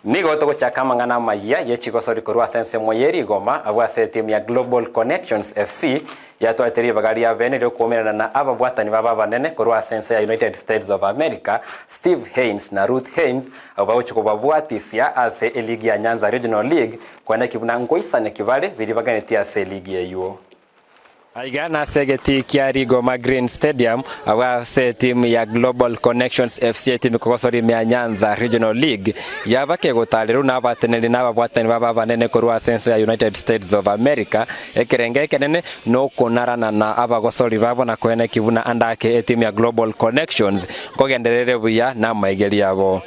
Nigo togochaka amang'ana amayia ye chigosori korwa ase ensemo ye rigoma abwo ase etimu ya Global Connections FC yatwarete ribaga ria bene ri'okoumerana na ababwatani babo abanene korwa ase ense ya United States of America Steve Haines na Ruth Haines abwo bagochia kobabwatisia ase eligi ya Nyanza Regional League koeneki buna ngoisaneki bare biria baganetie ase eligi eywo. Aiga nase egetii kia Rigoma Green Stadium agwo ase etimu ya Global Connections FC etimu ekogosora ime ya Nyanza Regional League yaba kegotarerwa na abateneneri na ababwatani babo abanene korwa ase ense ya United States of America. Ekerengo ekenene nokonarana na abagosori babo na koeneki buna ande ake etimu ya Global Connections nkogenderere buya namaigerio abo.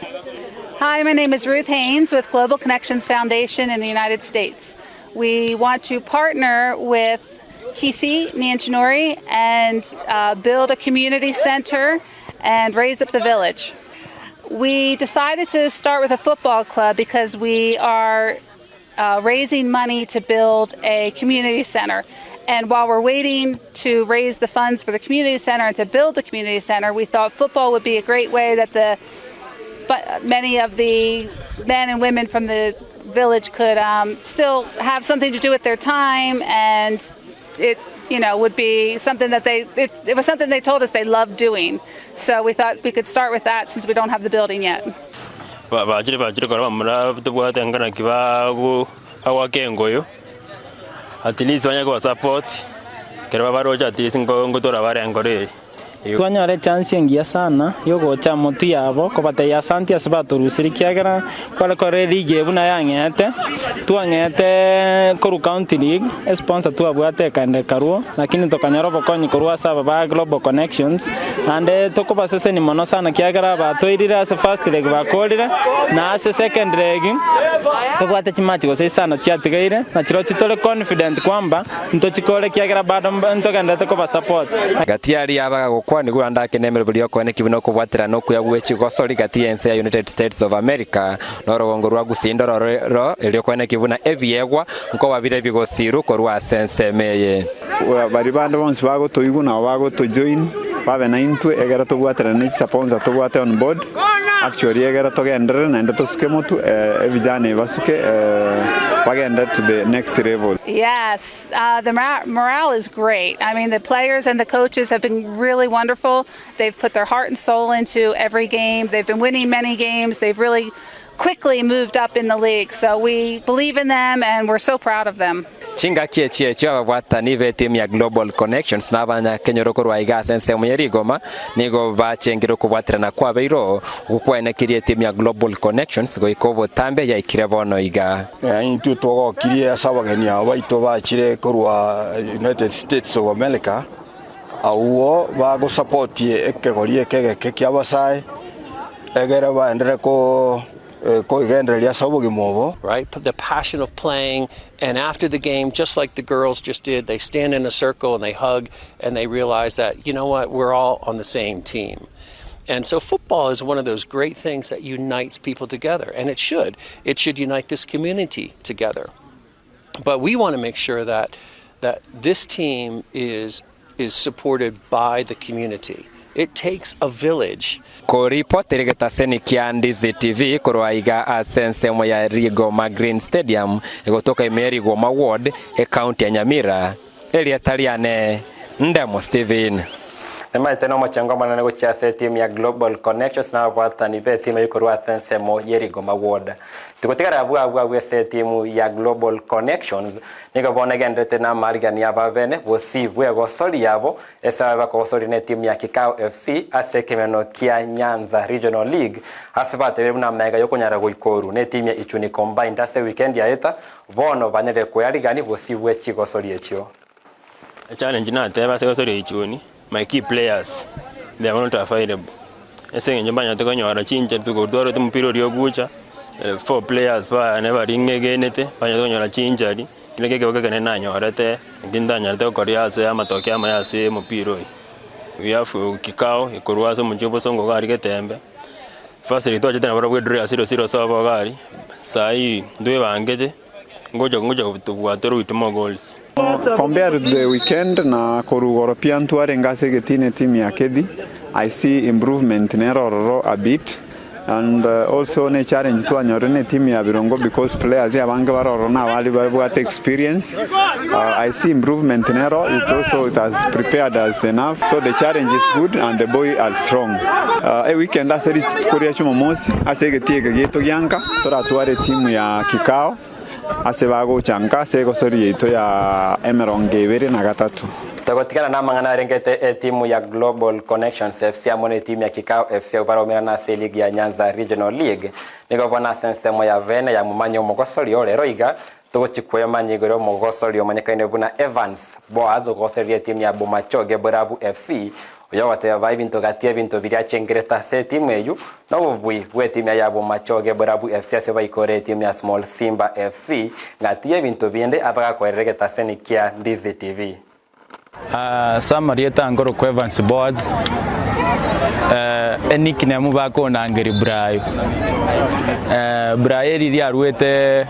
Hi, my name is Ruth Haynes with Global Connections Foundation in the United States. We want to partner with Kisii Nyanchinori and uh, build a community center and raise up the village. We decided to start with a football club because we are uh, raising money to build a community center. And while we're waiting to raise the funds for the community center and to build the community center, we thought football would be a great way that the but many of the men and women from the village could um, still have something to do with their time and it you know would be something that they it, it was something they told us they loved doing so we thought we could start with that since we don't have the building yet Bachire bachire korwa bamura tobwate naki bagoaka engoyo at least banyare koba support ekero babaroche at least ngotora bare enkoro eye. Twanyora echance engiya sana yogocha motwe yabo kobatebia asanti ase batorusirie ekiagera kware korora eligi eye buna yang'eete, twang'eete korwa county league, esponsor twabwate ekaenda ekarwo, lakini tokanyora obokonyi korwa ase aba ba Global Connections, naende tokobasesenia mono sana ekiagera batoirire ase first leg bakorire, na ase second leg, tobwate chimatch gose isano chiatigaire, na chirochio tore confident kwamba. Ntochikore ekiagera bado ntogenderete kobasupport. Gati y'aria abagagokwanigwa rande ake nemeroberi y'okoeneki buna okobwaterana okuya gwe chigosori gati y'ense ya United States of America na orogongo rwa Gusii ndororo erio koeneki buna ebiegwa nkoba bire bigosiru korwa ase ensemo eye. Baria bande bonsi bagotoigwa nabo bagotojoin babe naintwe egere tobwaterane ne chisaponsor tobwate on board actually egere togenderere naende tosuke motwe ebijana ebi basuke bagende to the next level. Yes, uh, the morale is great. I mean, the players and the coaches have been really wonderful. They've put their heart and soul into every game. They've been winning many games. They've really quickly moved up in the league. So we believe in them and we're so proud of them. Chingaki echi echio ababwatani b'etimu ya Global Connections na abanyakenyoro korwa iga ase ensemo ye rigoma nigo bachengire okobwaterana kwabeire oo okwo kwaenekirie etimu ya Global Connections goika obotambe yaikire bono iga. Intwe twagokirie ase abageni aba baito bachire korwa United States of America, abwo bagosapotie ekegori eke egeke ki'abasae, egere baenderere ko koigendereria ase obogima obo. Right? The passion of playing, and after the game, just like the girls just did, they stand in a circle and they hug and they realize that, you know what, we're all on the same team. And so football is one of those great things that unites people together, and it should. It should unite this community together. But we want to make sure that that this team is is supported by the community. It takes a village. Koripotera egetaseni kia Ndizi TV korwa iga ase ensemo ya Rigoma Green Stadium egotoka ime ya Rigoma Ward, ecounty ya Nyamira, erieta riane Ndemo Steven. Nimaete nomochengo omonene gochia ase etimu ya Global Connections na ababwatani b'etimu eyio korwa ase ensemo ye Rigoma Ward. Tigotigara abwo abwo abwo ase etimu ya Global Connections nigo bono egendererete namarigani ababene bosibwe bw'egosori yabo ase babe bakogosoria netimu ya Kikau FC ase ekemeneno kia Nyanza Regional League ase batebire buna amaiga yokonyara goikorwa netimu ya Ichuni Combined ase weekend yaeta bono banyarire koyarigani bosibwe bwe chigosori echio. Echallenge nateba ase gosoria Ichuni, my key players they are not available ase eng'encho mbanyarete konyora chinchera twarwete omopira oria ogocha four players baane baria ng'egenete mbanyarete konyora chinchari, ekio nakio ekegogo ekenene nanyorete ekio ntanyarete gokoria ase amatokeo amaya ase omopira oyo. We have kikao korwa ase omochie o Bosongo iga aria Getembe, firstly twachete nabarabwo edraw ya zero zero ase obo iga aria, sai ntwebangete. Ngocha ngocha tobwate oroito more goals. Compared to the weekend na korwa igoro pia ntwarenge ase egetini etimu ya Kethi, I see improvement nere ororo a bit. And also ne challenge twanyorire ne team ya Birongo because players abange bare ororo na abari babwate experience. I see improvement nero it also it has prepared us enough so the challenge is good and the boy are strong. E weekend ase rituko ria Jumamosi ase egetii eke giaito gia nka toratware team ya Kikao ase bagocha nka ase egosori yaito ya emerongo ebere na gatato. Togotigana namang'ana arengete etimu ya Global Connections FC amo netimu ya Kikao FC abwo baraumerana ase eligi ya Nyanza Regional League. Nigo bono ase ensemo ya bene yamomanya omogosori o rero iga togochi kwemanya igoro y'omogosori omanyekaine buna Evans Boaz ogogosereria etimu ya Bomachoge Borabu FC oyo ogoteba ebinto gati y'ebinto biria achengerete ase etimu eyio nobobui bw'etimu ya Bomachoge Borabu FC ase baikore etimu ya Small Simba FC gati y'ebinto binde abagakoerera egetaseni kia Ndizi TV. Ase amarieta nkorokwa Evans Boaz, enickname bakonangeria Brayo. Brayo eri riaruete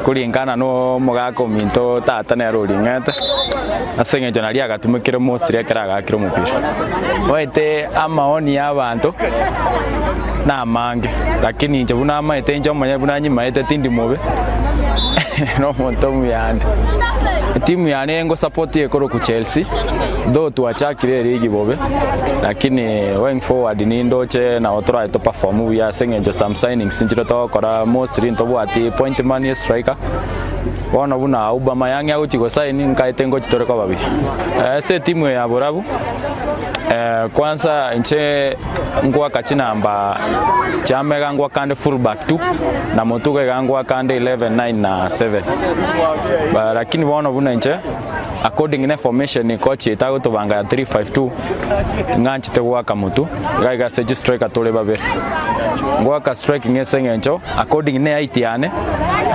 kuringana na omogaka ominto tata nere oring'ete, ase eng'encho nario agatumekire mostly ekero agakire omopira. Omanyete amaoni ya abanto na amange, lakini inche buna amaete inche omonyene buna nyimaete tindi mobe, nomonto omuya ande. Etimu yane ngosupport ekorokwa Chelsea, though twachakire eligi bobe, lakini going forward nindoche nabo torabe to perform buya ase eng'encho some signings nchire togokora mostly ntobwati point man ye striker, bono buna Aubameyang agochi go sign nkaete ngochi tore koba buya. Ase etimu eye ya borabu, kwanza inche ngoaka chinamba chiamega ngoakande full back tu, na motuko iga ngoakande 11, 9 na 7. Lakini bono buna inche according ne formation coach yaito agotobanga ya 3-5-2 ng'anchete goaka motwe iga iga ase chistriker tore babere. Ngoaka striking ase eng'encho according ne height yane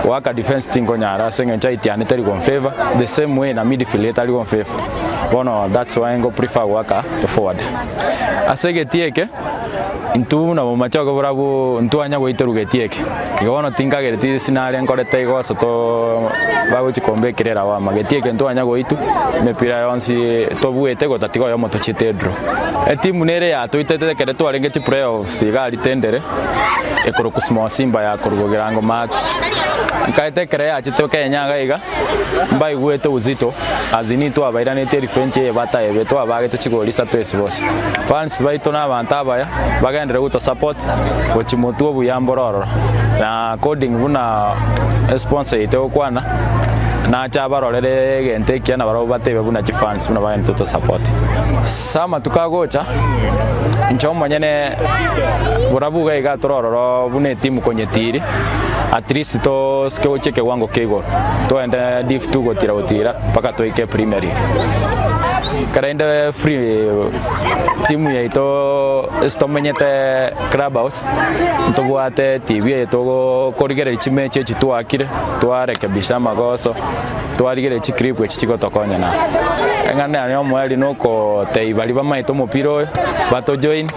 goaka defence tinkonyara ase eng'encho height yane teri gonfavour the same way na midfield etari gonfavour bono that's why ngo prefer goaka forward. Ase egetii eke intwe buna bomache barabwo ntwanya goiterwa getii eke. Igo bono tinkagereti sinare nkorete igo ase to bagochi kombekera erawama. Getii eke ntwanya goitwa, emepira yonsi tobuete gotatiga oyomo tochiete edraw. Etimu nere yatoitete ekero twarenge chiplayoffs iga aria tendere, ekorokwa Small Simba ya korwa Bogirango Maate. Nkaete ekero yachete Kenya iga iga, mbaigwete uzito as in twabairanetie revenge eye bataebe twabagete chigori isato ase bose. Fans baito na abanto abaya bagenderere goto support gochia motwe obuya mbore ororo. Na according buna esponsor yaito egokwana nache abarorere egento ekiya na barabwo batebe buna chifans buna bagenderete goto support. Ase amatuko agocha inche omonyene borabu iga iga tore ororo buna etimu konyetiiri at least tosike gochia ekewango kia igoro togende div two gotira gotira mpaka toike premier league. Ekero inde free timu yaito ase tomenyete club house ntobwate TV eye togokorigereria chimechi echi twakire twarekebisha amagoso twarigereria chiclip echi chigotokonya na eng'ana yane omoerio nokotebia baria bamaete omopira oyo batojoin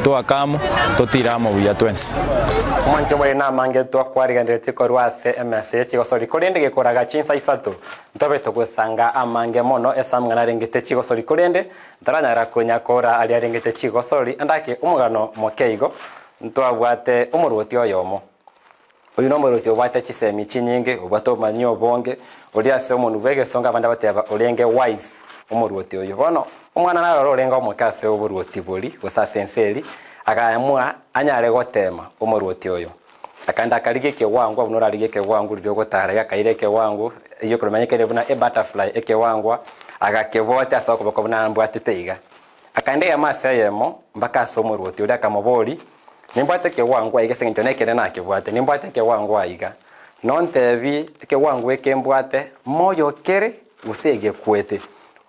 Twaka amo, totire amo buya twensi. Omonto omoriri namange twakwarigereretie korwa ase emesa ye chigosori, korende gekoraga chinsa isato, ntobe togosanga amange mono ase amang'ana arengete chigosori, korende ntaranyara konyakora aria arengete chigosori, andake omogano moke igo, ntwabwate omorwoti oyomo. Oyio nomorwoti obwate chisemi chinyinge, obwate obomanyi obonge, oria ase omonwa bw'egesongo abande bateba orenge wise, omorwoti oyio. Bono omwana naroro orenge omoke ase oborwoti boria, gose ase ense eria, akaamua anyare goteema omorwoti oyo. Akaenda akarigia ekegwangwa buna orarigie ekegwangu riria ogotara iga akaira ekegwangu, eyio ekoromanyekire buna ebutterfly ekewangwa, agakebotia ase okoboko buna mbwatete iga. Akaenda eyemo ase eyemo mpaka ase omorwoti oria akamoboria, Nimbwate ekegwangwa aiga ase engencho nekeene nakebwate, nimbwate ekegwangwa aiga. Nontebi ekegwangwa eke mbwate moyo kere gose egekwete?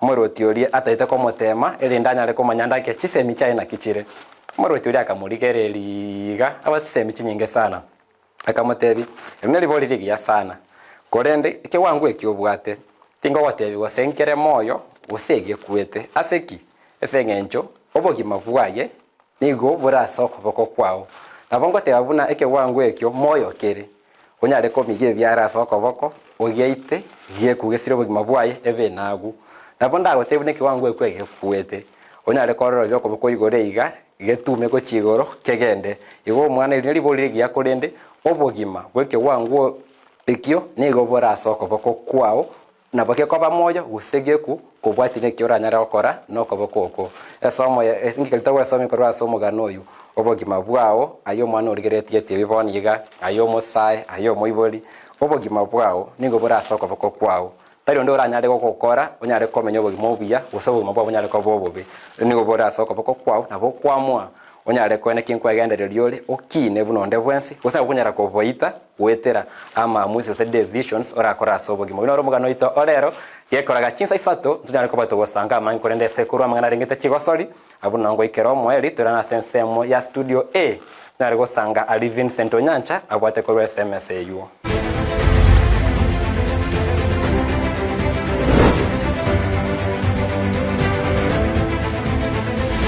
Omorwoti oria ataete komoteema, erinde anyare komanya ndake chisemi chiaye naki chire. Omorwoti oria akamorigereria iga, abwate chisemi chinyinge sana. Akamotebia, Eri neribori rigiya sana, korende ekewango eki obwate, tingogotebia gose nkere moyo, gose egekwete. Ase ki? Ase engencho obogima bwaye nigo bore ase okoboko kwao. Nabo ngoteba buna ekewango ekio moyo kere, onyare komigia ebiara ase okoboko, ogeite, gekugesire obogima bwaye ebe enagu. Nabo ndagotebie buna ekewango ekio egekwete, onyare kororobia okoboko igoro iga. Getume gochia igoro, kegende. Igo omwana eri neribori rigiya korende obogima bw'ekewango ekio nigo bore ase okoboko kwao, nabo gekoba moyo gose geku kobwatia neki oranyare gokora nokoboko okwo. Esomo eye inki keria togwesomia korwa ase omogano oyio? Obogima bwao, aye omwana origereretie etibi bono iga, aye omosae, aye omoibori, obogima bwao nigo bore ase okoboko kwao. Tari onde oranyare gogokora onyare komenya obogima obuya, gose obogima bwao bonyare koba obobe. Nigo bore ase okoboko kwao, nabo okwamoa onyare koena ki nkwegendereria ore, okine buna onde bwensi, gose nabo okonyara koboita goetera amaamuzi gose decisions orakore ase obogima. Oyio noro omogano oito o rero, gekoraga chinsa isato, ntonyare koba togosanga amange korende ase korwa amang'ana arengete chigosori, abwo nao ngoikera omoerio toirane ase ensemo ya studio A, tonyare gosanga aria Vincent Onyancha abwate korwa SMS eywo.